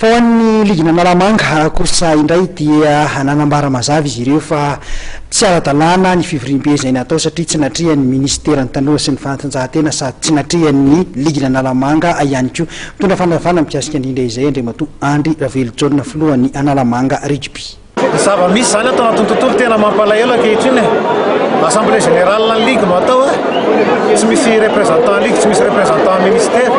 Fa ho an'ny ligin'Analamanga kosa indray dia nanambara mazava izy ireo fa tsy ara-dalàna ny fivoriambe izay natao satria tsy natrehan'ny minisiteran'ny tanora sy ny fanatanjahantena sady tsy natrehan'ny ligin'Analamanga ihany koa. Mitondra fanazavana mikasika indrindra izay Andriamatoa Andry Ravelojaona filohan'ny Analamanga Rugby. Ny zava-misy izany ato anatin'ny tontolo tena mampalahelo ankehitriny e. Assemblée générale ny ligue no atao e. Tsy misy représentant ligue, tsy misy représentant ministère.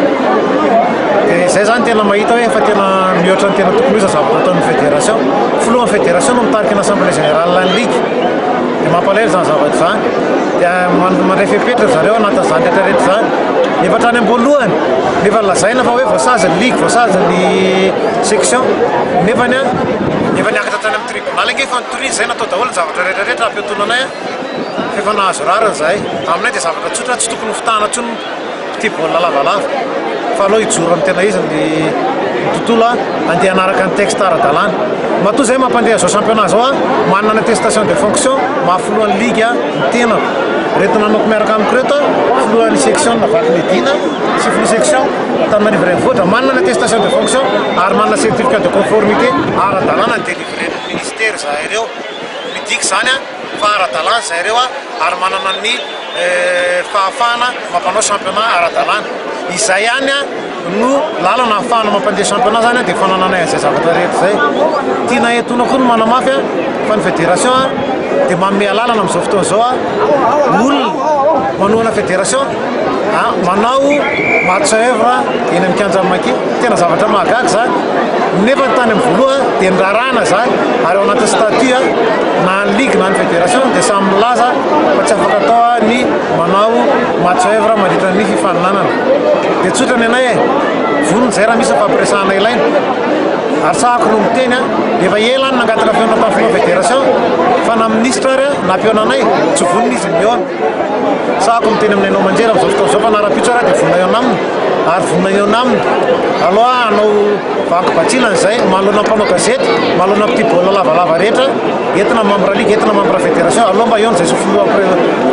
Dia izay izany tena mahita hoe efa tena mihoatra ny tena tokony ho izy ny zavatra ataon'ny fédération. Filohan'ny fédération no mitarika ny assemblée générale ny ligue. Dia mampalahelo izany zavatra izany. Dia mandray fepetra ry zareo anatin'izany rehetra rehetra izany. Efa hatrany am-boalohany, efa lazaina fa hoe voasazy ny ligue, voasazy ny section. Nefany an, Efa niakatra hatrany amin'ny tribonaly ange efa nitoriana izay, natao daholo ny zavatra rehetra rehetra hampiatoana anay fa efa nahazo rariny izahay. Aminay dia zavatra tsotra, tsy tokony ho fitahana intsony ny mpitia baolina lavalava fa aleo hijoro amin'ny tena izy ny tontolo handeha hanaraka ny texte ara-dalàna. Matoa izahay mampandeha an'izao championnat izao, manana ny attestation de fonction maha filohan'ny ligue ny tenako. Ireto namako miaraka amiko ireto, filohan'ny section Vakinidina sy filoha section. Antananarivo Renivohitra, manana ny attestation de fonction ary manana certificat de conformité ara-dalàna ny délivrer-n'ny ministère izahay ireo. Midika izany fa ara-dalàna izahay ireo ary manana ny fahafahana mampanao championnat ara-dalàna. Izay ihany no lalana ahafahana mampandeha championnat izany dia fanananay an'izay zavatra rehetra izay. Tiana etoana koa ny manamafy fa ny fédération dia manome alalana amin'izao fotoana izao olona manohana fédération Manao match oeuvre eny amin'ny kianjan'ny Maki. Tena zavatra mahagaga izany. Nefa ny tany amin'ny voalohany dia nirarahana izany ary ao anatin'ny statut na ny ligue na ny fédération dia samy milaza fa tsy afaka atao ny manao match oeuvre mandritra ny fifaninanana. Dia tsotra ny anay e, vonona izay raha misy ny fampiresahana ilaina. Ary sahako no miteny, efa ela aho no nangataka fihaonana tamin'ny filoha fédération fa na minisitra ary nampihaona anay, tsy vonona izy ny mihaona. Sahako miteny amin'ny haino aman-jery amin'izao fotoana izao fa na rahampitso ary dia vonona hihaona aminy ary vonona hihaona aminy aloha hanao vaky batsilana izay manoloana mpanao gazety, manoloana mpitia baolina lavalava rehetra, entina membre ligue, entina membre fédération, aleo mba hihaona izay sy filoha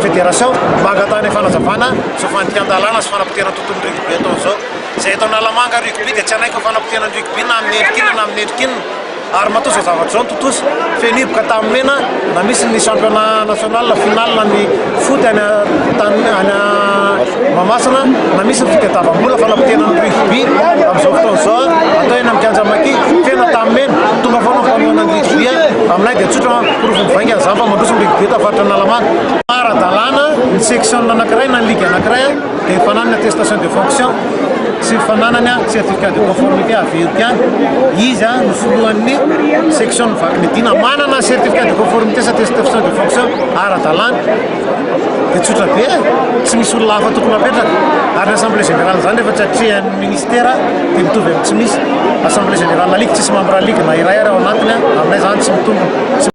fédération mba hangatahana fanazavana izao fandikan-dalàna sy fanapotehana tontolon'ny rugby atao izao. Izay eto Analamanga rugby dia tsy hanaiky ho fanapotehana ny rugby na amin'ny endrika inona na amin'ny endrika inona. Ary matoa izao zavatra izao no tontosa, feno hiboka tamin'ny mena na misy ny championnat national final ny foot any any Mahamasina na misy ny fitadiavam-bola fanapotehana ny rugby amin'izao fotoana izao atao eny amin'ny kianja Maki, feno tamin'ny mena, tonga foana ny mpanohana ny rugby aminay dia tsotra porofo mivaingana izany fa mandroso ny rugby eto amin'ny faritra Analamanga. Ara-dalàna ny section anankiray na ny ligue anankiray dia ny fananany attestation de fonction sy ny fananany certificat de conformité averiko ihany, izy no filohan'ny section ny vaky Medina, manana certificat de conformité sy attestation de fonction ara-dalàna, dia tsotra be e, tsy misy olona hafa tokony hapetraka, ary ny assemblée générale izany rehefa tsy atrehan'ny ministère dia mitovy amin'ny tsy misy, assemblée générale ligue tsisy membre ligue na iray ary ao anatiny, aminay izany tsy mitombina.